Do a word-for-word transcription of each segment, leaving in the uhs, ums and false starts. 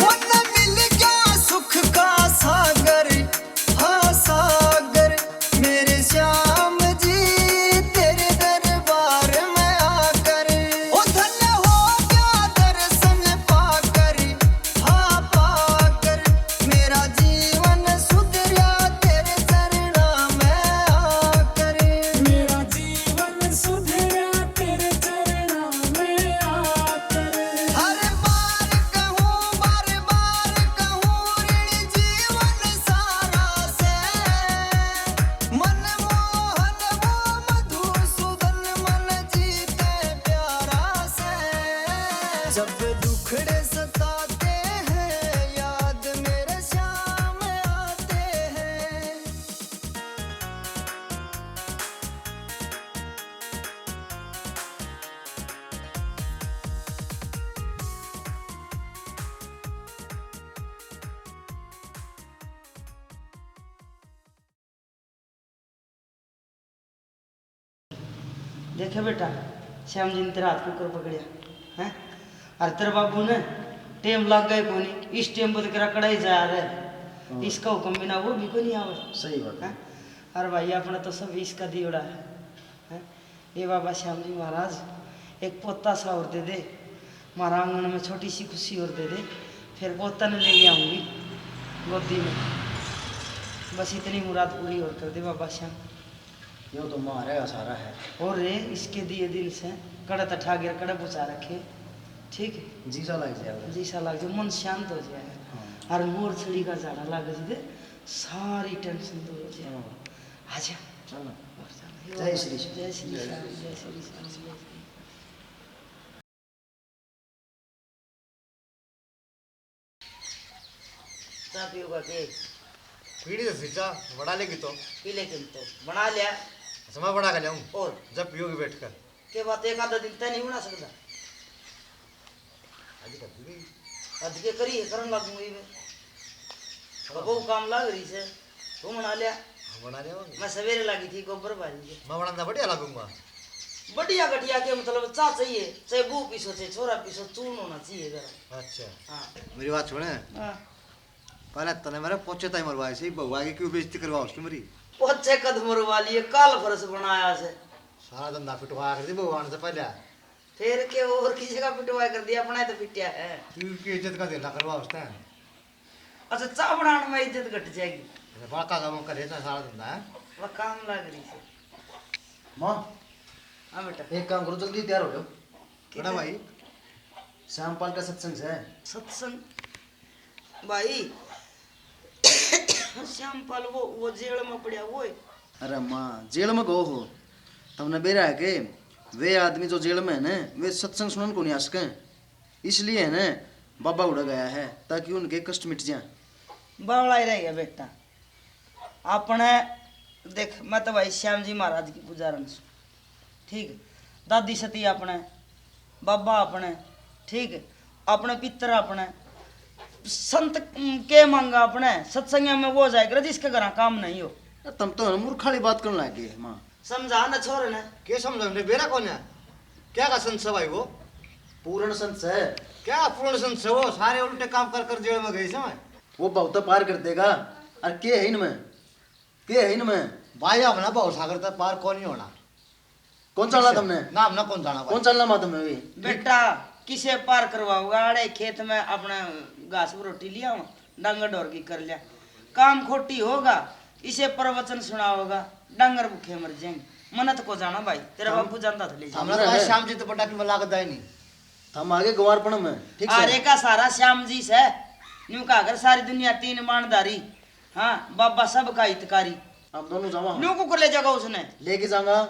मन मिल गया सुख का सागर, हाँ सागर, मेरे श्याम जी, तेरे दरबार में आकर। ओ धन्य हो गया दर्शन पाकर, हाँ पाकर, मेरा जीवन सुधरा तेरे चरणा में आकर। मेरा जीवन सुधरा तेरे चरणा में आकर। हर बार कहूँ बार बार कहूँ ऋण जीवन सारा से। मनमोहन वो मधुसूदन मन जीते प्यारा से। जब दुखड़े सताते हैं याद मेरे श्याम आते हैं। देखे बेटा, श्याम जी ने तेरा हाथ क्यों कर पकड़िया, हैं? और तेरे बाबू ने टेम लाग गए कोनी, इस टेम पर तेरा कड़ा ही जा रहा है। हाँ। इसका हुक्म बिना वो भी कोनी आवे। सही बात है। हैं? और भाई, अपना तो सब इसका दियोड़ा है, हैं? ये बाबा श्याम जी महाराज, एक पोता सा और दे दे, हमारा आंगन में छोटी सी खुशी और दे दे, फिर पोता ने ले आऊंगी गोदी में। बस इतनी मुराद पूरी और कर दे बाबा श्याम। यो तो मारे का सारा है। और रे, इसके दिए दिन से कड़े तो ठागिर कड़े बुझा रखे, ठीक है? जीसा लग जाएगा। जीसा लग जाए, मन शांत हो जाए। हाँ। और मोर छड़ी का झाड़ा लग जाए, सारी टेंशन दूर हो जाए। हाँ। आजा। चलो। और चलो। जय श्री श्याम। जय श्री श्याम, जय श्री श्याम, जय श्री श्याम। चाय पियोगा के? पीनी तो सी चाय, बना लेगी तो। पी लेकिन तो बना लिया। अच्छा, मैं बना के लाऊं। और? जब पियोगी बैठ कर। के बात, एक आधा दिन तय नहीं बना सकता? आज कर दूंगी। आज के करी है, करन लागूंगी मैं। अब वो काम लाग रही से, तू बना लिया। हाँ, बना लिया होंगे। मैं सवेरे लागी थी गोबर भारी के। मैं बनाता बढ़िया लागूंगा। बढ़िया घटिया के मतलब, चाय चाहिए, चाहे बहू पीसो, चाहे छोरा पीसो, चून होना चाहिए जरा। अच्छा। हाँ। मेरी बात सुने। हाँ। पहले तने मेरे पोछे ताई मरवाए से, बहू आगे क्यों बेइज्जती करवा उसकी मेरी? पोछे कद मरवा लिए, काल फर्श बनाया से। सारा धंधा पिटवाया कर दी भगवान से पहले। फिर के और किसी का पिटवाया कर दिया, अपना ही तो पिटिया है। तू की इज्जत का धेला करवा उसने। अच्छा, चाय बनाने में इज्जत घट जाएगी। अरे बाका का वो करे था सारा धंधा है। वह काम लाग रही से। माँ। हाँ बेटा। एक काम करो, जल्दी तैयार हो जाओ। बड़ा भाई। श्यामपाल का सत्संग से। सत्संग? भाई, श्यामपाल वो, वो जेल में पड़ा वो है। अरे माँ, जेल में गो हो? तमने बेरा है के? वे आदमी जो जेल में है ना, वे सत्संग सुनन को नहीं आ सके। इसलिए है ना, बाबा उड़ा गया है, ताकि उनके कष्ट मिट जाए। बावला ही रह गया बेटा। अपने देख, मैं तो भाई श्याम जी महाराज की पुजारन सूं, ठीक है? दादी सती अपने, बाबा अपने, ठीक है? अपने पितर अपने, संत के मांगा अपने, सत्संगिया में वो जाए करे जिसके घर काम नहीं हो। ए, तम तो मूर्खाली बात करने लग गए, माँ। समझा ना छोरे ने। के समझा ने? बेरा कौन है? क्या का संत है भाई वो? पूर्ण संत है। क्या पूर्ण संत है वो? सारे उल्टे काम कर कर जेल में गए से। वो बहुत पार कर देगा। और के है इनमें? के है इनमें? भाई, हमने भवसागर तक पार कौन नहीं होना। कौन चलना तुमने? ना, हमने कौन जाना भाई? कौन चलना माँ तुमने भी? बेटा, किसे पार करवाओगा? अरे खेत में अपना घास रोटी लिया, डांगर ढोर की कर लिया, काम खोटी होगा, इसे प्रवचन सुनाओगा, डांगर भूखे मर जाएंगे। मनत को जाना भाई, तेरा हम बापू जानता था ले जा। हमने तो भाई श्याम जी तो बड़ा की लागत है नहीं। हम आगे गवारपण में, ठीक से? आरे का सारा श्याम जी से, न्यू का अगर सारी दुनिया तीन मानदारी, हाँ, बाबा सबका हितकारी। हम दोनों जावा। न्यू कुकर ले जाएगा उसने? लेके जाऊंगा।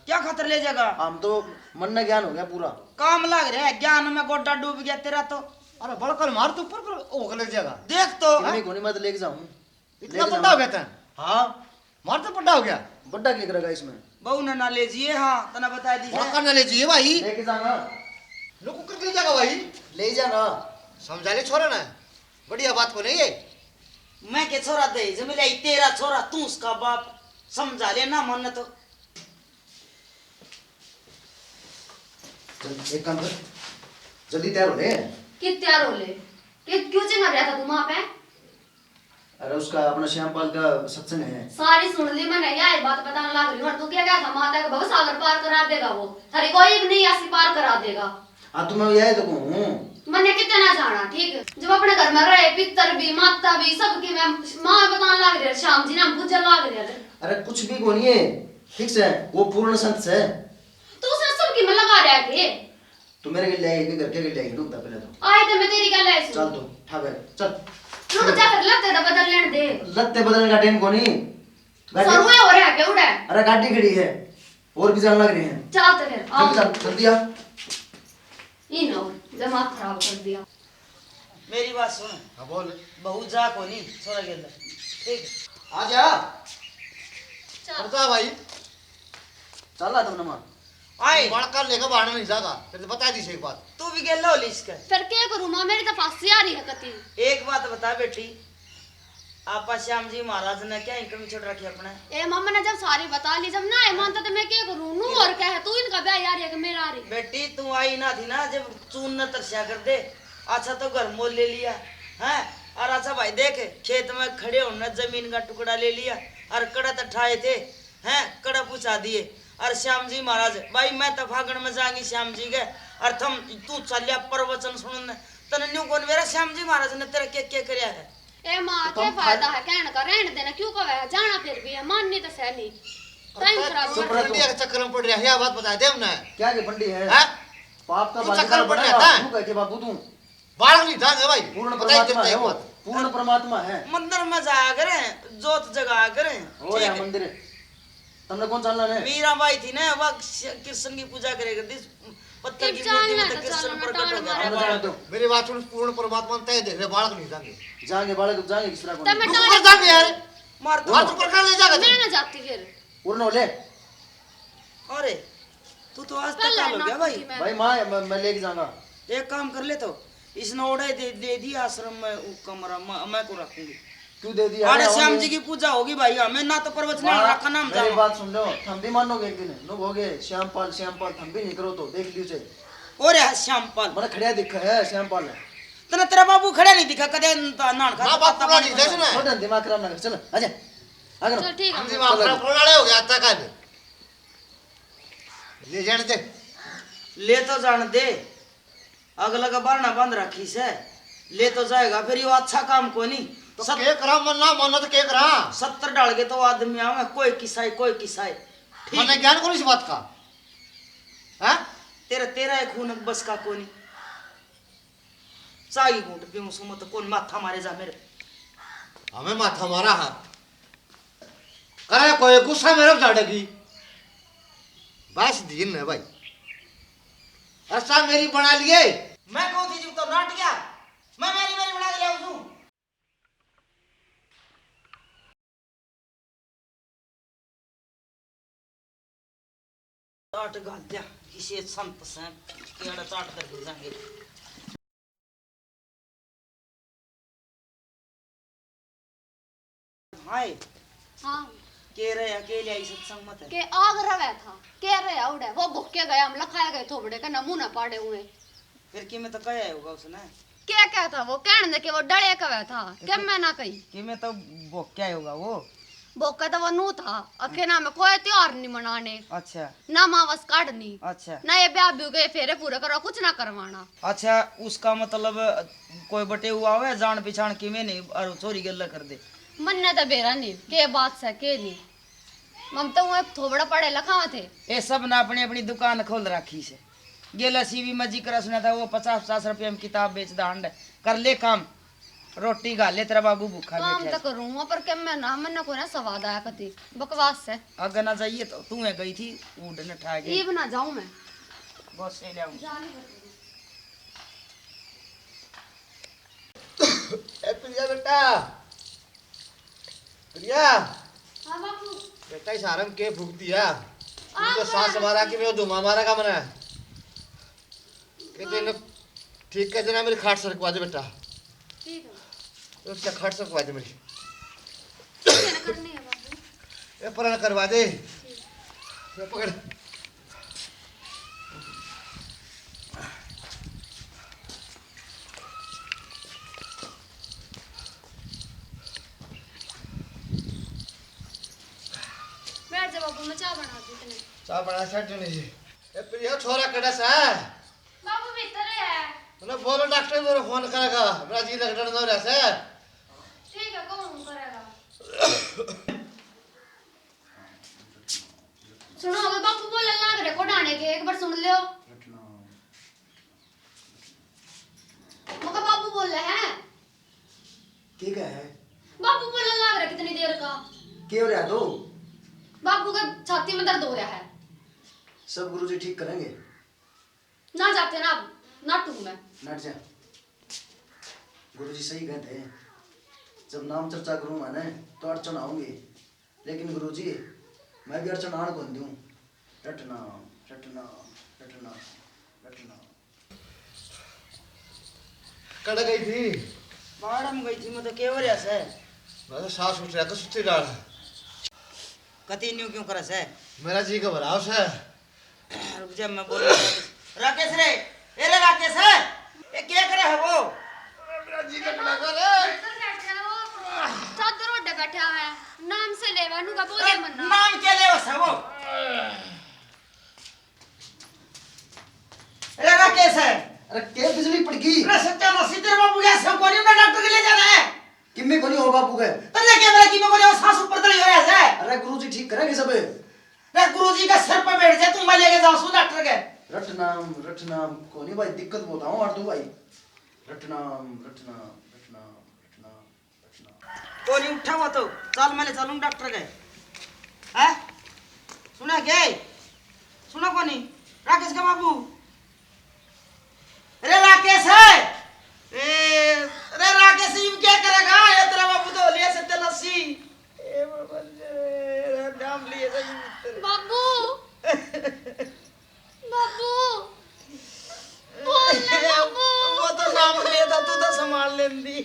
क्या खातर ले जाएगा? हम तो मन ने ज्ञान हो गया पूरा। काम लाग रहा है, ज्ञान में गोड्डा डूब गया तेरा तो। अरे बड़कल मार तू ऊपर पर ओक ले जाएगा। देख तो। इतनी कोनी, मैं तो लेके जाऊं। इतना लेके बड़ा हो जाऊं। गया तै? हाँ। मार तो बड़ा हो गया। बड़ा क्या करेगा इसमें? बहू ने ना ले जिए, हाँ, तना बता दी है। बड़का ना ले जिए भाई। लेके जाना। लो कुकर ले जाएगा भाई। ले जाना। समझा ले छोरा ना। बढ़िया बात को नहीं है। मैं के छोरा दे, जब ले आई तेरा छोरा, तू उसका बाप। समझा ले ना मन तो। चल, एक काम कर, जल्दी तैयार हो ले। कि तैयार हो ले? क्यों, क्यों चिल्ला रहा था तू वहां पे? अरे, उसका अपना श्यामपाल का सत्संग है। सारी सुन ली मैंने, यह बात बताने लग रही हूँ। और तू क्या कहा था, माता का भवसागर पार करा देगा वो, थारी कोई भी नहीं ऐसी पार करा देगा। हाँ, तो मैं यही तो कहूँ। मैंने कितना जाना, ठीक है? जब अपने घर में रहे, पितर भी, माता भी, सबकी मैं माँ बताने लग रही, श्याम जी नाम पूजन लग रही। अरे, कुछ भी कोनी है, ठीक से, वो पूर्ण संत से। तू उसने सबकी में लगा रहा है के? तू मेरे के लिए आई है कि घर के लिए आई है? रुक जा पहले तो। आए तो मैं तेरी गल है। चल तू, ठा बैग, चल। रुक जा, फिर लत्ते तो बदल लेने दे। लत्ते बदलने का टाइम कोनी। गाड़ी सरुए हो रहा है, के उड़ा है? अरे, गाड़ी खड़ी है, और भी जान लग रही है। चल तो फिर, आओ। जल्दी चल, जल्दी आ। इनो दिमाग खराब कर दिया। मेरी बात सुन। हाँ, बोल। बहू जा कोनी, छोरा गेल। ठीक। आ जा। चल। और जा भाई। चल आ तुम नमा। आए। बड़का लेके बाहर नहीं जागा। फिर तो बता दी से एक बात। तू भी गेल हो ली इसके। फिर क्या करूँ माँ, मेरी तो फांसी आ रही है कती। एक बात बता बेटी, आपा श्याम जी महाराज ने क्या इनकम छोड़ रखी अपने? ए मामा ने जब सारी बता ली, जब ना है मानता तो मैं क्या करूँ? नू और क्या है, तू इनका ब्याह यार है कि मेरा आ रही? बेटी, तू आई ना थी ना जब चून न तरस्या कर दे। अच्छा तो घर मोल ले लिया, हैं? और अच्छा भाई देख, खेत में खड़े होने जमीन का टुकड़ा ले लिया और कड़ा तो ठाए थे, हैं? कड़ा पूछा दिए। और श्याम जी महाराज, भाई मैं तो फागण में जाएंगी श्याम जी के, और थम, तू चलिया प्रवचन सुनने, तने न्यू कौन मेरा श्याम जी महाराज ने तेरा के, के करया है? ए माँ, तो के हम फायदा खा- है कहने का, रहने देना, क्यों कहे है? जाना फिर भी है, माननी तो सह नहीं। और टाइम तू खराब चुप कर रह तू। फंडिया के चक्कर में पड़ रहा है, यह बात बता दे हमने। क्या के फंडी है? हैं? पाप का तू बागीचा चक्कर में पड़ बड़ा रहा है, था। तू कह के बाबू तू। बालक नहीं था भाई। पूर्ण बताई परमात्मा देते है एक वो, बात। पूर्ण परमात्मा है। मंदिर में जाया करें, जोत जगाया करें। हो ठीक या है। मंदिर। तुमने कौन चालना है? मीरा बाई थी ना, वह कृष्ण की पूजा करे करती। पत्थर की मूर्ति में तो कृष्ण प्रकट हो गया। मेरी बात सुन, पूर्ण परमात्मा तय देख रहे, बालक नहीं जाएंगे। जाएंगे बालक, जाएंगे किस तरह को? तब मैं रुक टाल कर जाएंगे यार। मार दो। हाथ ऊपर कर ले जाएगा। मैं ना जाती फिर। उड़नो ले। अरे, तू तो आज तक पहले काल हो गया भाई। भाई, माँ, मैं, मैं लेके जाऊंगा। एक काम कर ले तो, इसने ओढ़े दे, दे दी आश्रम में, वो कमरा मैं, मैं को रखूंगी। क्यों दे दिया? अरे, श्याम जी की पूजा होगी भाई, हमें ना तो प्रवचन रखा, ना हम मेरी बात सुन लो, थम भी मानोगे एक दिन, नो होगे श्यामपाल, श्यामपाल, थम भी नहीं करो तो देख लीजिए। और है श्यामपाल। मैंने खड़िया दिखा है श्यामपाल है। तने तेरा बाबू खड़ा नहीं दिखा कदे? नान खा बाप पूरा नहीं देखना। छोड़, दिमाग खराब ना कर, चल आजा। आगे चल, ठीक है। हम दिमाग खराब करने वाले हो गया आता काल। ले जाने दे। ले तो जाने दे। अगला का बारना बंद रखी से, ले तो जाएगा, फिर यो अच्छा काम कोनी। तो सत- के करा, मन ना मानो तो के करा? सत्तर डाल के तो आदमी आवे, कोई किसाई, कोई किसाई। ठीक। मने ज्ञान कोनी इस बात का? हाँ? तेरा, तेरा एक खून बस का कोनी। चाय घूंट पीऊं सु मत, कौन माथा मारे जा मेरे। हमें माथा मारा है। करे कोई गुस्सा मेरे झाड़ेगी। बस दिन है भाई। अच्छा मेरी बना लिए। मैं कौन थी जब तो नाट गया। मैं मेरी, मेरी बना के ले आऊं। चाट घाल दिया किसी संत से, केड़ा चाट कर दे जाएंगे। हाय। हाँ। के रहे, अकेले आई सत्संग मत है। के आग रवे था, के रहे उड़े, वो भूख के गया, हम लखाया गए थोबड़े के ना मुंह ना पाड़े हुए। फिर किमे तो कहा होगा उसने। क्या कहता वो? कहने दे के वो डले कवे था, के मैं ना कही। किमे तो भोक्या होगा वो। भोक्या तो वो नू था, अखे ना में कोई त्योहार नहीं मनाने। अच्छा। ना मावस काढ़नी। अच्छा। ना ये ब्याह ब्यू के फेरे पूरे करवा, कुछ ना करवाना। अच्छा, उसका मतलब कोई बटे हुआ है, जान पहचान किमे नहीं, और छोरी गल्ला कर दे। मन्ने तो बेरा नहीं, के बात से, के नहीं। मम तो वो थोबड़ा पड़े लखावा थे। ये सब ने अपनी अपनी दुकान खोल रखी से। गेला सीवी मजी करा सुना था, वो पचास पचास रुपये में किताब बेचदा हंड। कर ले काम, रोटी घाल ले, तेरा बाबू भूखा काम बैठा तो है। करूँ, पर के मैं ना, मन्ने कोई ना स्वाद आया कती। बकवास है। अगर ना जाइए तो तू है गई थी, ऊँट ने ठा गई। ईब ना जाऊँ मैं। बस से ले आऊँ। जा नहीं करती। ए प्रिया बेटा, प्रिया। हाँ बापू। बेटा, इस आराम के फूक दिया? तू तो सास मारा कि मैं धुआं मारा का मना। ये तो इन्हें ठीक कर देना, मेरी खाट सरकवा दे बेटा। ठीक है। तो क्या खाट सरकवा दे मेरी। ठीक है ना, करनी है बापू। ये परण करवा दे। ठीक। ये पकड़। चाय बना सै, टूनी जी। ए प्रिया, छोरा कड़े सै? बाबू भीतर है। उन्हें बोलो, डॉक्टर मेरे फोन करेगा, मेरा जी लगड़न हो रहा सै। ठीक है, कौन करेगा? सुनो, अबे बापू बोलने लाग रहे कोडाने के, एक बार सुन लो। मगर बापू बोल रहे हैं। ठीक है। बापू बोलने लाग रहे कितनी देर का। के हो रहा तो? बापू का छाती में दर्द हो रहा है। सब गुरुजी ठीक करेंगे। ना जाते ना, अब नाटू मैं। नट जा। गुरुजी सही कहते हैं, जब नाम चर्चा करूंगा ना, तो अड़चन आऊंगी। लेकिन गुरुजी, मैं भी अड़चन आण कौन दूं। रटना, रटना, रटना, रटना। कड़ गई थी? बाड़म गई थी, मैं तो के हो रहा सै? मैं तो सांस उठ रहा था, सुत्ती डाल। कति न्यू क्यों करे सै? मेरा जी घबराव सै। रुक जा, मैं बोलूं। राकेश रे, ए रे राकेश है, ए क्या करे है वो? मेरा जी घबरा कर रे। चादर ओढ़े बैठा है, नाम से लेवा नु का बोले मन्ना। नाम क्या लेवा सै वो? अरे राकेश है। अरे के बिजली पड़ गई? अरे सत्यानाशी, तेरे बाबू गया सब कोनी, उन्हें डॉक्टर के ले जाना है। किम्मे कोनी हो बापू के? तन्ने के मेरा किम्मे कोनी हो, सांस ऊपर तले हो रहा है। अरे गुरुजी ठीक करेंगे सब। अरे गुरुजी का सर पे बैठ जा तू, मैं लेके जाऊं सू डॉक्टर के। रटनाम, रटनाम, कोनी भाई, दिक्कत बहुत आओ और तू भाई। रटनाम, रटनाम, रटनाम, रटनाम, रटनाम। कोनी उठा हुआ तो, चल मैं ले चलूं डॉक्टर के। हैं? सुना के? सुना कोनी? राकेश का बाबू। अरे राकेश है। ए, अरे राकेश, यूं क्या करेगा? ये तेरा बाबू तो लिया सत्यानाशी। ए बाबा रे, नाम लिए था यूं तेरे। बाबू। बाबू। बोल ना बाबू। वो तो नाम लिया था, तू तो संभाल लेंदी।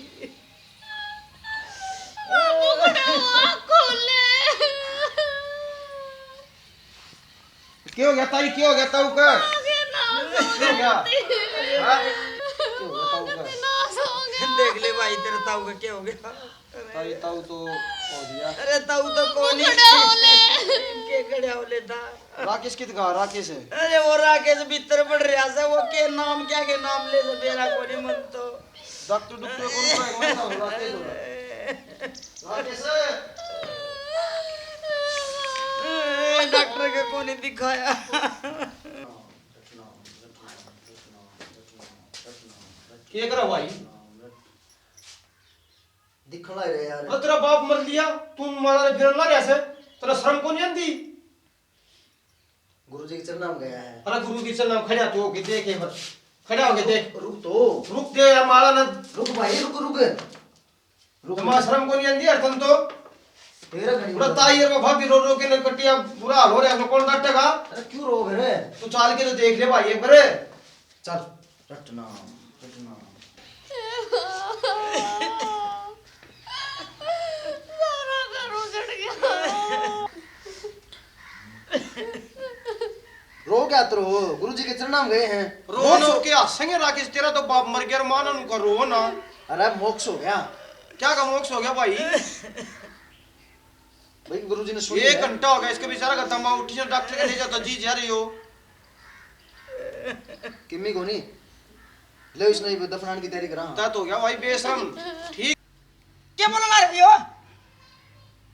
बाबू खड़ा हुआ, खोल ले। के हो गया ताई, के हो गया ताऊ का? आगे ना के हो गया? हाँ? के हो गया ताऊ का? ना सो गया। देख ले भाई, तेरे ताऊ का क्या हो गया? ताई, ताऊ तो हो गया। अरे ताऊ तो कौन ही खड़ा हो ले। के खड़ा हो लेता? राकेश कित का? राकेश है। अरे वो राकेश भीतर पड़ रहा था, वो के नाम, क्या के नाम ले से बेरा कोनी मन तो। डॉक्टर डॉक्टर कौन सा है? मैं तो राकेश हो रहा। राकेश। ए, डॉक्टर के कोनी दिखाया। के करा भाई? दिखण लाग रहे यार। अरे तेरा बाप मर लिया, तू मारा रे फिरन ना रहा से, तेरा शर्म को नहीं आंदी? गुरु जी के चरणा में गया है। अरे गुरु के चरणा में खड़ा तो होके देख एक बार, खड़ा होके देख। रुक तो। रुक दे यार, मारा ना। रुक भाई, रुक, रुक। रुक। तो मारा शर्म को नहीं आंदी यार तन तो? तेरा घड़ी पूरा में। ताई और भाभी रो रो के न कटिया बुरा हाल हो रहा है, कौन डटेगा? अरे क्यों रो रे? तू चाल के तो देख ले भाई एक बार। चल, रटना, रटना। सारा घर उजड़ गया। रो क्या तो रो, गुरु जी के चरणा में गए हैं। रो मोक्ष ना हो। के हंसेंगे राकेश, तेरा तो बाप मर गया, माना नु का रो ना। अरे मोक्ष हो गया। क्या का मोक्ष हो गया भाई? भाई गुरु जी ने सुन एक लिया। घंटा हो गया इसके बेचारा का दमा उठी जो डॉक्टर के ले जाता जी जा रही हो। किम्मी कोनी। ले इसने दफनाने की तैयारी करा। ता तो हो गया भाई बेशरम। ठीक। क्या बोलना रही हो?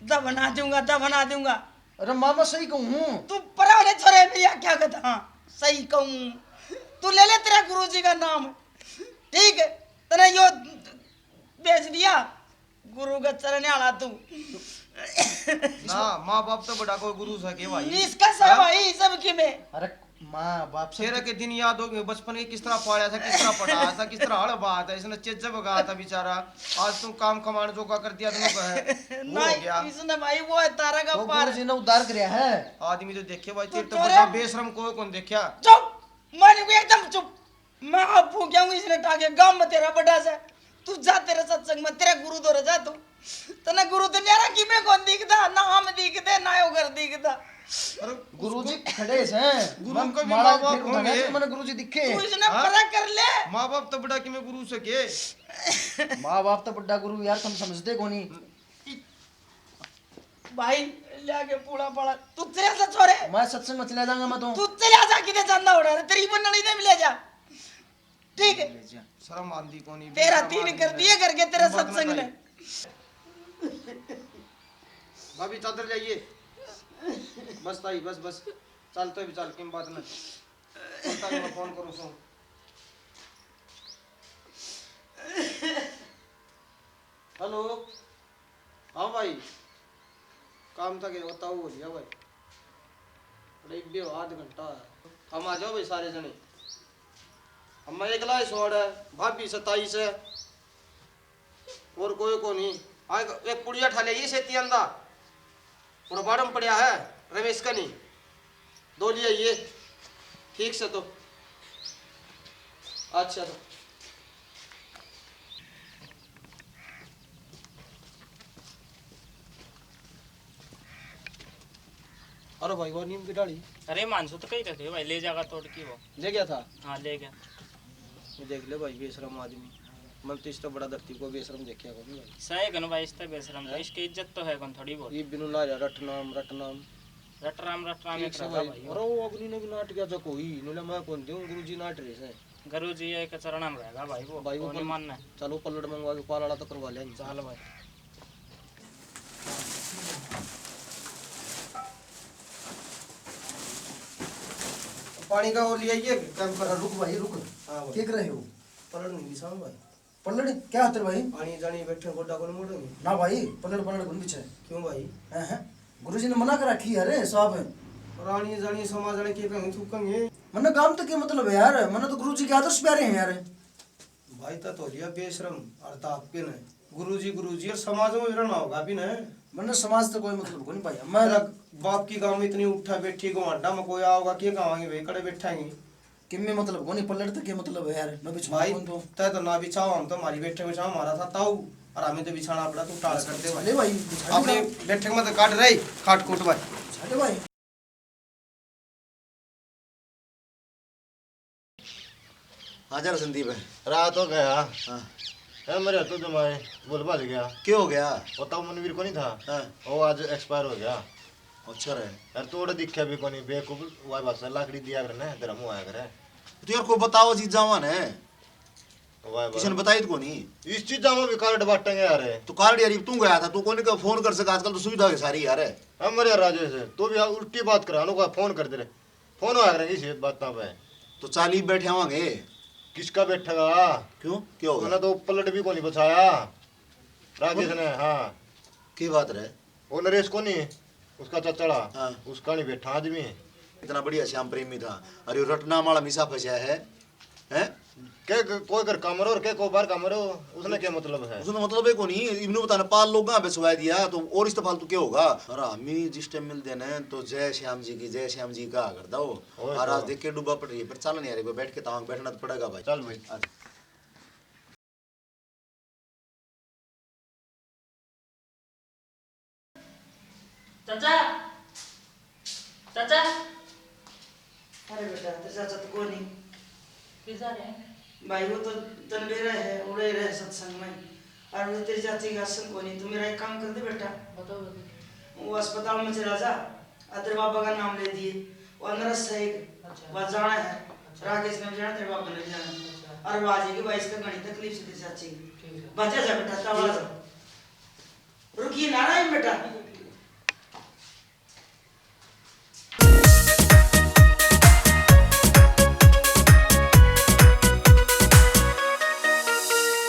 दफना दूंगा, दफना दूंगा। अरे मामा सही कहूँ हूँ। तू परा होने छोरे मेरी आख्या कथा। हाँ, सही कहूँ। तू ले ले तेरा गुरु जी का नाम। ठीक है। तने यो बेच दिया। गुरु का चरण आला तू। ना, माँ बाप तो बड़ा कोई गुरु सा के भाई। इसका सा हाँ? भाई सब की में। अरे माँ बाप से तेरह के दिन याद हो गए, बचपन के किस तरह पाला था, किस तरह पढ़ाया था, किस तरह हल बहाया था, इसने चेज बगाया था बेचारा। आज तू काम कमाने जोगा कर दिया, तू कहे, वो हो नहीं, गया। इसने भाई वो है तारा का वो पार। गुरु जी ने उद्धार करया है। आदमी तो देखे भाई, तू तेरे तो चोरे। बड़ा बेशरम को कौन देखा? चुप, मैं नहीं एकदम चुप। मैं अब फूक जाऊंगी इसने टाके, गांव में तेरा बड़ा से। तू जा तेरे सत्संग में, तेरे गुरु धोरे जा तू। तने गुरु तो न्यारा की में कौन दिखदा, ना हम दिखदे, ना यो घर दिखदा। अरे गुरु जी खड़े से। गुरु के भी माँ बाप होंगे। मैंने गुरु जी दिखे। तू इसने हाँ? परा कर ले। माँ बाप तो बड़ा कि मैं गुरु से के। माँ बाप तो बड़ा गुरु यार, तुम समझते कोनी। भाई, ले आके पूरा पाला। तू चले जा छोरे। मैं सत्संग में चला जाऊंगा मैं तो। तू चला जा, किते जांदा हो रहा है, तेरी बन्नड़ी ने भी ले जा। ठीक है। ले जा। शर्म आंदी कोनी, तेरा शर्म तीन आंदी कर कोनी। दिए करके तेरे हिम्मत मत सत्संग भाई। ने। भाभी, चादर लाइए। बस ताई, बस, बस। चल तो भी चल, किम बात ना। पता नहीं, मैं फोन करूँ सो। हेलो। हाँ भाई, काम था के बताओ, हो लिया भाई। अरे इब्बे हो, आध घंटा है। हम आ जाओ भाई सारे जने। हम मैं एकला ही सोड़ है, भाभी सताईस है, और कोई को नहीं। आ एक, एक पुड़िया ठा ले, ये सेती आंदा। और बाड़म पड़या है रमेश का नहीं, दो लिया ये। ठीक से तो। अच्छा तो। अरे भाई, वो नीम की डाली। अरे मानसू तो कही रखे भाई, ले जागा तोड़ के वो। ले गया था? हाँ, ले गया। ये देख ले भाई, बेशरम आदमी। मन तो इससे बड़ा धरती को बेशरम देखा कोनी भाई। सही कन भाई, इससे बेशरम तो हैं? इसकी इज्जत तो है कौन थोड़ी बहुत। ये बिनु लाया रटनाम, रटनाम। रटराम, रटराम ठीक एक से रहा भाई। भाई। अरे वो अग्नि ने भी नाट गया जो कोई, नुले मैं कौन दूं, गुरुजी नाट रहे से। गुरुजी एक चरणा में रहेगा भाई वो, भाई वो वो नहीं पल-, मानना है। चलो पलट मंगवा के पाल वाला तो करवा लेंगे। चल भाई। पानी का और ले आइए, टाइम पर। रुक भाई, रुक। हाँ भाई। क्या कर रहे हो? पलट नहीं बिछाऊं भाई। पलट क्या हाथ रे भाई? आनी जानी बैठे, गोडा कोनी मोड़ेंगे। ना भाई, पलट, पलट कोनी बिछे। क्यों भाई? हैं, हैं? गुरुजी ने मना कर रखी है रे साहब। और आनी जानी समाज वाले के कहेंगे, थूकेंगे। मन्ने काम तो के मतलब है यार, मन्ने तो गुरुजी के आदर्श प्यारे हैं यार। भाई, ता तो लिया बेशरम, और ता आपके ने गुरुजी, गुरुजी और समाज में भी रहना होगा भी ने। मन्ने समाज तो कोई मतलब कोनी भाई, मैं तेरा बाप की गांव में इतनी उठा बैठी, गवांडा में कोई आओगा, के कहांगे भाई, कड़े बैठांगे। किम्मे मतलब कोनी, पलट तो के मतलब है यार, मैं बिछाऊं भाई, कौन तो? तै तो ना बिछाओ, हम तो हमारी बैठक में बिछाओ, हमारा था ताऊ, और हमें तो बिछाना पड़ा, तू टाल कर दे भाई। ले भाई, बिछा ले अपने भाई। बैठक में तो काट रही, खाट कूट भाई। बिछा ले भाई। हाँ जरा संदीप है। रात हो गया। हाँ। है मेरे हाथों जमाए, भूल भाल गया। क्या हो गया? वो ताऊ मनवीर को नहीं था? हाँ। वो आज एक्सपायर हो गया। अच्छा रे। यार तोड़ दिखे भी कोनी, बेवकूफ, वाह बस लाकड़ी दिया करे ना, धर्म हुआ करे। तो यार कोई बताओ जी जावा ने। वाह, वाह। किसी ने बताई तो कोनी। इस चीज में भी कार्ड बांटेंगे यार। तो कार्ड यार, तू गया था, तू कोनी का फोन कर सका, आजकल तो सुविधा है सारी यार। हम मरे राजेश, तू भी उल्टी बात करा लो, का फोन कर दे रे। फोन आ रहे इस बात पे। तो चाली बैठे आवांगे। किसका बैठेगा? क्यों? क्या होगा? मैंने तो पलट भी कोनी बचाया। राजेश ने, हाँ। की बात रे? वो नरेश को नहीं, उसका चचड़ा, हाँ। उसका नहीं बैठा आदमी। इतना बढ़िया श्याम प्रेमी था, अरे रटना वाला मिसा फंसा है, हैं? के, के, कोई घर कमरो और के को बाहर कमरो, उसने क्या मतलब है? उसने मतलब है कोनी, इबनू बताने पाल लोग ना बिछवा दिया, तो और इस तो फालतू क्या होगा? और हमी जिस टाइम मिल देने, तो जय श्याम जी की, जय श्याम जी का कर दो। और आज तो। देख के डूबा पड़ रही है, पर चल नहीं आ रही, बैठ के तांग बैठना तो पड़ेगा भाई। चल भाई। आज। चाचा, चाचा। अरे बेटा, तेरे चाचा तो कोनी। किधर है? भाई, वो तो तनबेरा है, उड़े रहे सत्संग में। और वो तेरी चाची का आसन कोनी। तू मेरा एक काम कर दे बेटा। बताओ, बताओ। वो अस्पताल में चला जा, अदर बाबा का नाम ले दिए। वो अंदर से एक अच्छा। वहाँ जाना है। अच्छा। राकेश ने भी जाना, तेरे बाबा ने भी जाना। अच्छा। और वो आ जाएगी, भाई, इसका घणी तकलीफ से तेरी चाची। ठीक है। बचा जा बेटा, तब आ जा। रुकिए नारायण बेटा।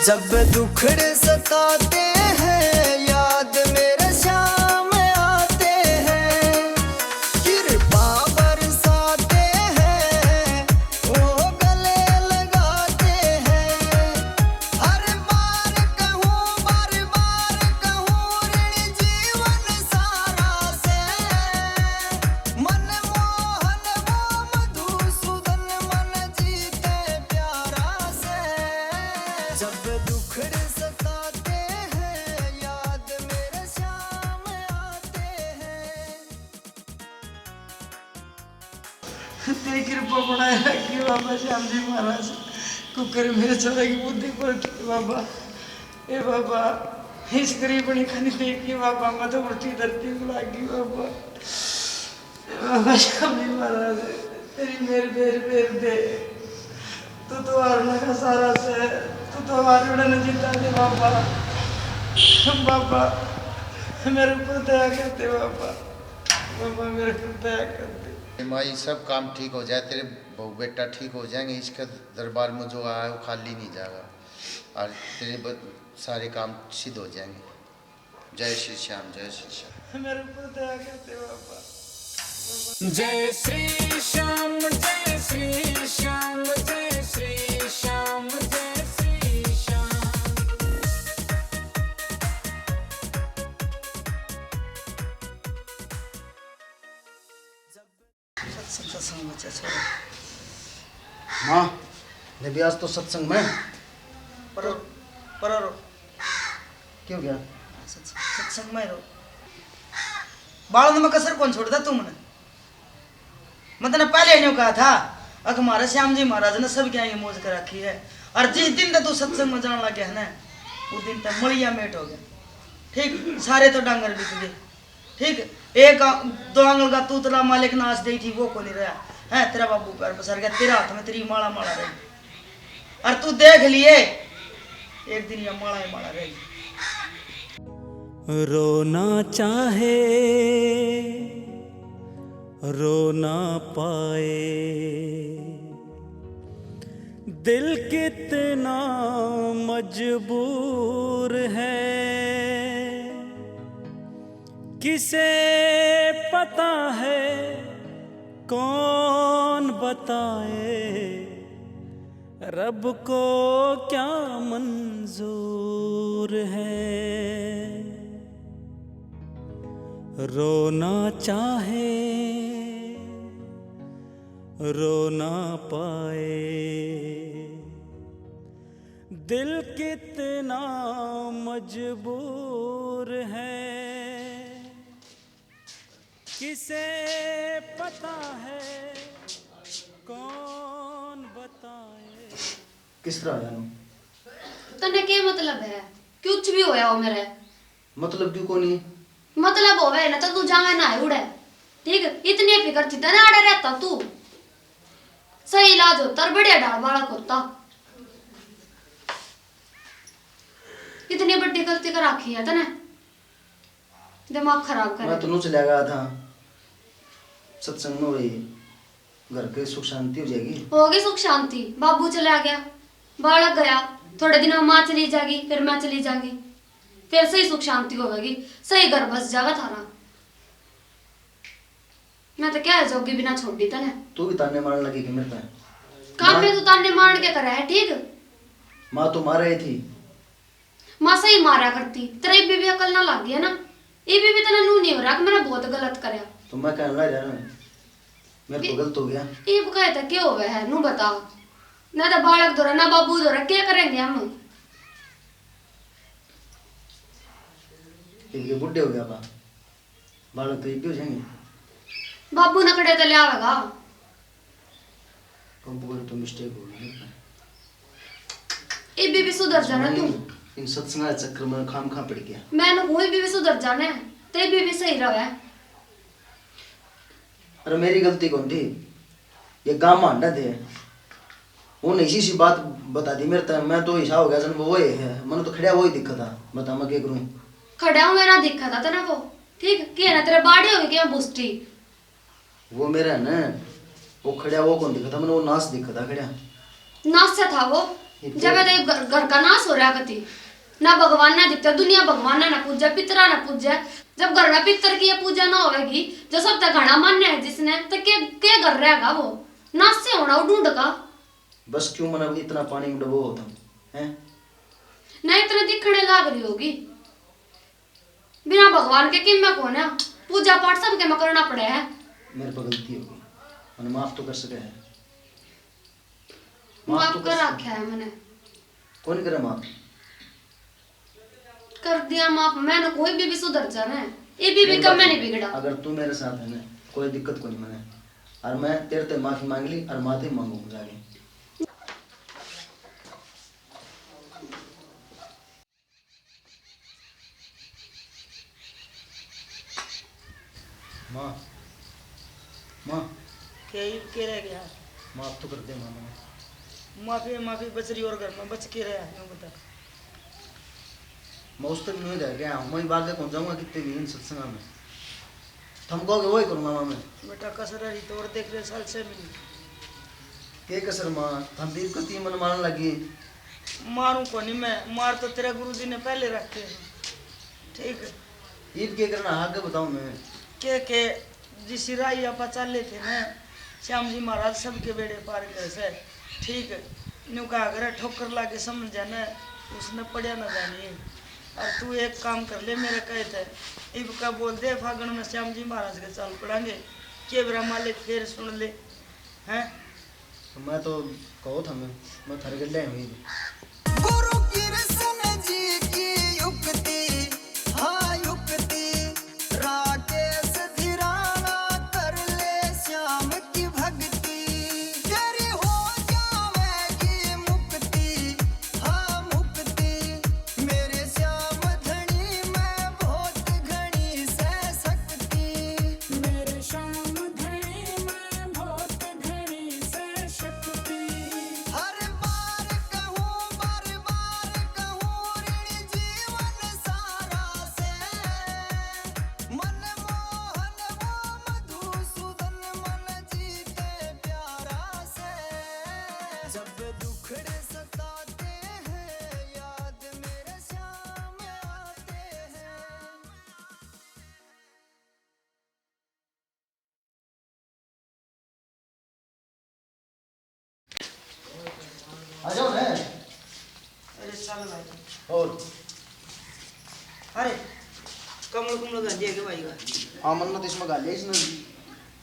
जब दुखड़े सताते हैं, याद मेरे श्याम आते हैं, कृपा बरसाते हैं, वो गले लगाते हैं। हर बार कहूँ, बार बार कहूँ, ऋण जीवन सारा से। मनमोहन वो मधुसूदन, मन जीते प्यारा से। जब दुखड़े सताते हैं, याद मेरे श्याम आते हैं। तेरी कृपा बनाए रखी बाबा श्याम जी महाराज। कुकर मेरे छोरे की बुद्धि पलट दे बाबा। ए बाबा, इस गरीबनी का नहीं देखी बाबा, मैं तो उल्टी धरती में लागी बाबा। बाबा श्याम जी महाराज, तेरी मेर बेर बेर दे। तू तो हारना का सारा से, तू तो हारना न जीता दे बाबा। बाबा, मेरे ऊपर दया कर दे बाबा। बाबा, मेरे ऊपर दया कर दे। माई, सब काम ठीक हो जाए, तेरे बहू बेटा ठीक हो जाएंगे। इसके दरबार में जो आया है, वो खाली नहीं जाएगा। और तेरे ब-, सारे काम सिद्ध हो जाएंगे। जय श्री श्याम, जय श्री श्याम। मेरे ऊपर दया कर दे बाबा। जय श्री श्याम, जय श्री श्याम, जय श्री श्याम, जय श्री श्याम। सत्संग, सत्संग बच्चा छोड़ो। माँ, जब आज तो सत्संग में। पर, पर रो। क्यों गया? सत्संग, सत्संग में रो। बालन में कसर कौन छोड़ता तू मने? मैं तने पहले न्यू कहा था, अक हमारे श्याम जी महाराज ने सब क्या ये मौज कर रखी है। और जिस दिन तक तू सत्संग में जान लग गया है ना, उस दिन तक मलिया मेट हो गया। ठीक, सारे तो डांगर बिक गए। ठीक, एक आ-, दो आंगल का तूतला मालिक नाश दे थी, वो को नहीं रहा है। तेरा बाबू पैर पसर गया, तेरा हाथ में तेरी माला माला रही। और तू देख लिए, एक दिन ये माला ही माला रहेगी। रोना चाहे, रो ना पाए, दिल कितना मजबूर है। किसे पता है, कौन बताए, रब को क्या मंजूर है। रोना चाहे, रो ना पाए, दिल कितना मजबूर है। किसे पता है, कौन बताए। किस तरह आया नू? तन्ने के मतलब है? कुछ भी होया हो मेरे। मतलब क्यों कोनी? मतलब होवे ना तो तू जावे ना उड़े। ठीक, इतनी फिकर थी तने आड़े रहता तू। सही इलाज होता और बढ़िया ढाल बालक होता। इतनी बड़ी गलती कर रखी है तने। दिमाग खराब कर। मैं तो नू चला गया था सत्संग में, वही घर के सुख शांति हो जाएगी। होगी सुख शांति। बाबू चला गया, बालक गया, थोड़े दिन में माँ चली जाएगी, फिर मैं चली जाऊंगी, फिर सही सुख शांति होगी, सही घर बस जाएगा थारा। मैं तो क्या है जोगी बिना छोड़ दी तने। तू भी ताने मारने लगी कि मेरे पे? काम में तू ताने मार के करे है, ठीक? माँ तो मार रही थी। माँ सही मारा करती, तेरे इब्बी भी अकल ना लाग गई है ना। इब्बी भी तने नू नहीं हो रहा कि मैंने बहुत गलत करया। तो मैं कहने लग रहा ना, मेरे को ये गलत हो गया। इब कहे तो क्या होवे है, नू बता। ना तो बालक धोरा, ना बाबू धोरा, क्या करेंगे हम? इनके बुढ़े हो गया बा, बालक तो इब्बी हो जाएंगे। बाबू ने खड़े तो ले आवेगा। बाबू का तो मिस्टेक हो गई। इब्बी भी सुधर जाना तू। इन सत्संग के चक्कर में खाम खा पड़ गया। मैंने कोई भी सुधर जाने, ते भी, भी सही रहे। अरे मेरी गलती कौन थी? ये गांव में हांडा थे, उन्हें इसी सी बात बता दी मेरे तक। मैं तो ऐसा हो गया जन वो है, मैंने तो खड़ा वो ही दिखा था। बता मैं क्या करूं? खड़ा हुआ ना दिखा था तेरे को, ठीक? कि है ना तेरे बाड़ी होगी क्या बुस्टी? वो मेरा है ना, वो खड़ा वो कौन दिखा था, मैंने वो नाश दिखा था खड़ा। नाश से था वो। ये जब तो ये घर, घर का नाश हो रहा कती, ना भगवान ना दिखता, दुनिया भगवान ना, ना पूजा, पितरा ना पूजा। जब घर में पितर की ये पूजा ना होवेगी, जो सब तक घना मान्य है जिसने, तो के, के घर रहेगा वो? नाश से होना वो ढूंढ का। बस क्यों मना इतना पानी में डबो होता है? ना इतना दिखने लाग रही होगी। बिना भगवान के किम में कौन है? पूजा पाठ सब के में करना पड़े है। मेरे पर गलती हो गई, मैंने माफ तो कर सके है। माफ माफ तो कर कर सके। रखा है मैंने। कौन करे माफ? कर दिया माफ। मैंने कोई भी, भी सुधर जाना है, ये भी, भी मेरी कम बात में नहीं सुन। बिगड़ा। अगर तू मेरे साथ है ना, कोई दिक्कत को नहीं मैंने। और मैं तेरे ते माफी मांग ली और माते मांगू जाके। माँ, माँ। के, के रह गया? माफ तो कर दे माँ मने। माफी, माफी बच रही और घर में बच के रहा, यूं बता। मैं उस तक नहीं रह गया हूँ, मैं बागे कौन जाऊंगा कितने भी इन सत्संगा में। थम कहोगे वही करूंगा माँ मैं। बेटा, कसर रही तो और देख ले, साल छह महीने। के कसर माँ, थम भी कती मन मारन लगी। मारूं कोनी मैं, मार तो तेरा गुरु जी ने पहले रखे हैं। ठीक। ईब के करना, आगे बताऊं मैं। के, के, जिसी राही आपा चाले थे ना, श्याम जी महाराज सबके बेड़े पार करे से। ठीक। न्यू कहा करे, ठोकर लागे समझ जाना, उसने पड़या ना जानिए। और तू एक काम कर ले, मेरे कहे थे, इब का बोल दे, फागण में श्याम जी महाराज के चाल पड़ांगे। के बेरा मालिक फेर सुन ले, हैं? तो मैं तो कहो था मैं, मैं थारे गले हुई। गुरु कृष्ण जी की युक्ति, हाँ युक्ति, राकेश धिराना कर ले श्याम की भक्ति, तेरी हो जावेगी मुक्ति, हाँ मुक्ति, मेरे श्याम धनी में बहुत घनी से शक्ति। मेरे श्याम धनी में बहुत घनी से शक्ति। हर बार कहूँ, बार बार कहूँ, ऋण जीवन सारा से। मनमोहन वो मधुसूदन मन जीते प्यारा से। जब दुखड़े सताते हैं, याद मेरे श्याम आते हैं। आ जाओ ना। अरे चल भाई। और? अरे, कमल कुमल घाल दिया के भाई का? हाँ, मन्ना तो इसमें घाल लिया, इसने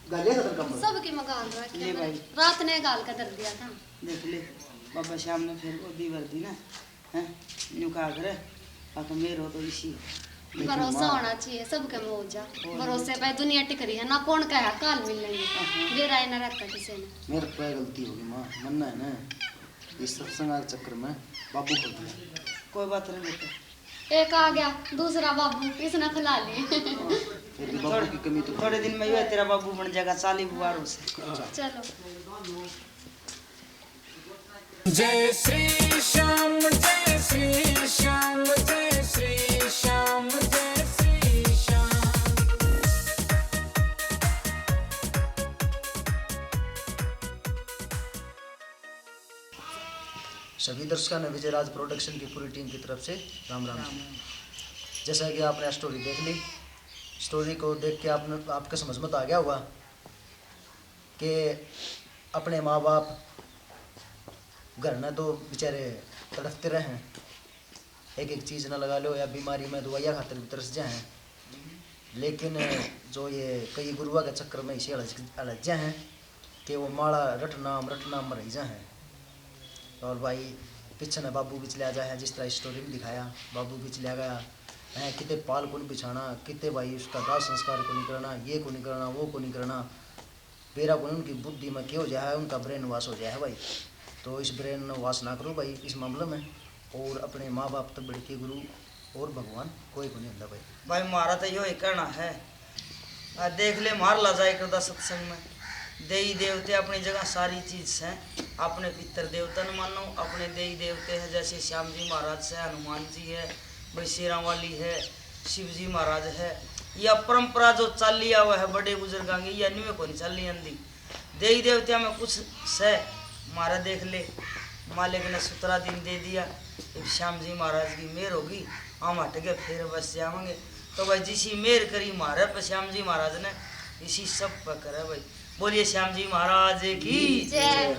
घाल लिया था तेरा कमल। सबके में घाल रखे ले हैं। भाई। रात ने घाल के धर दिया था। देख ले, बाबा श्याम ने फिर वो दी वर्दी ना। हैं? न्यू कहा करे, बाकी मेरे हो तो इसी। लेकिन भरोसा माँ होना चाहिए, सबके में हो जा। और भरोसे पे दुनिया टिक रही है ना, कौन कहा काल मिल लेंगे। हाँ, हाँ। बेरा ही ना रखता किसी ने। मेरे पे गलती होगी माँ, मन्ना है ना, इस सत्संग के चक्कर में बाबू खो दिया। कोई बात नहीं बेटा। एक आ गया, दूसरा बाबू, इसने खिला लिए। हाँ, फिर भी बाबू की कमी तो थोड़े दिन में ही है, तेरा बाबू बन जाएगा, चाली बुआर हो से। चलो। जय श्री श्याम, जय श्री श्याम, जय श्री श्याम, जय श्री श्याम। सभी दर्शकों ने विजय राज प्रोडक्शन की पूरी टीम की तरफ से राम राम जी। जैसा कि आपने स्टोरी देख ली, स्टोरी को देख के आपने, आपके समझ में तो आ गया होगा कि अपने माँ बाप घर न तो बेचारे तड़फते रहे हैं, एक एक चीज़ न लगा लो या बीमारी में दवाइयाँ खातर भी तरस जाए हैं। लेकिन जो ये कई गुरुआ के चक्कर में इसे अलझ, अलझ जाए हैं कि वो माला रट नाम, रट नाम में रह जाए हैं। और भाई पीछे न बाबू भी चला जाए हैं, जिस तरह स्टोरी में दिखाया, बाबू भी चला गया है, किते पाल को नहीं बिछाना, किते भाई उसका दाह संस्कार को नहीं करना, ये को नहीं करना, वो को नहीं करना। बेरा कोनी उनकी बुद्धि में के हो जाए है, उनका ब्रेन वॉश हो जाए है भाई। तो इस ब्रेन वॉश ना करो भाई इस मामले में। और अपने माँ बाप तक बढ़ के गुरु और भगवान कोई को नहीं होता भाई। भाई, म्हारा तो यो ही कहना है। आ, देख ले, म्हार ला जाए करदा सत्संग में। देई देवते अपनी जगह सारी चीज से। अपने पितर देवता न मानो, अपने देई देवते हैं, जैसे श्याम जी महाराज से, हनुमान जी है, भाई शेरां वाली है, शिव जी महाराज है। या परंपरा जो चाली आवे है बड़े बुजुर्गां की, या न्यूए कोनी चाली आंदी। देई देवत्या में कुछ सै, म्हारा देख ले, मालिक ने सुतरा दिन दे दिया। इब श्याम जी महाराज की मेहर होगी, हम हट के फिर बस जावांगे। तो भाई, जिसी मेहर करी म्हारे पे श्याम जी महाराज ने, इसी सब पे करे भाई। बोलिए श्याम जी महाराज की जय।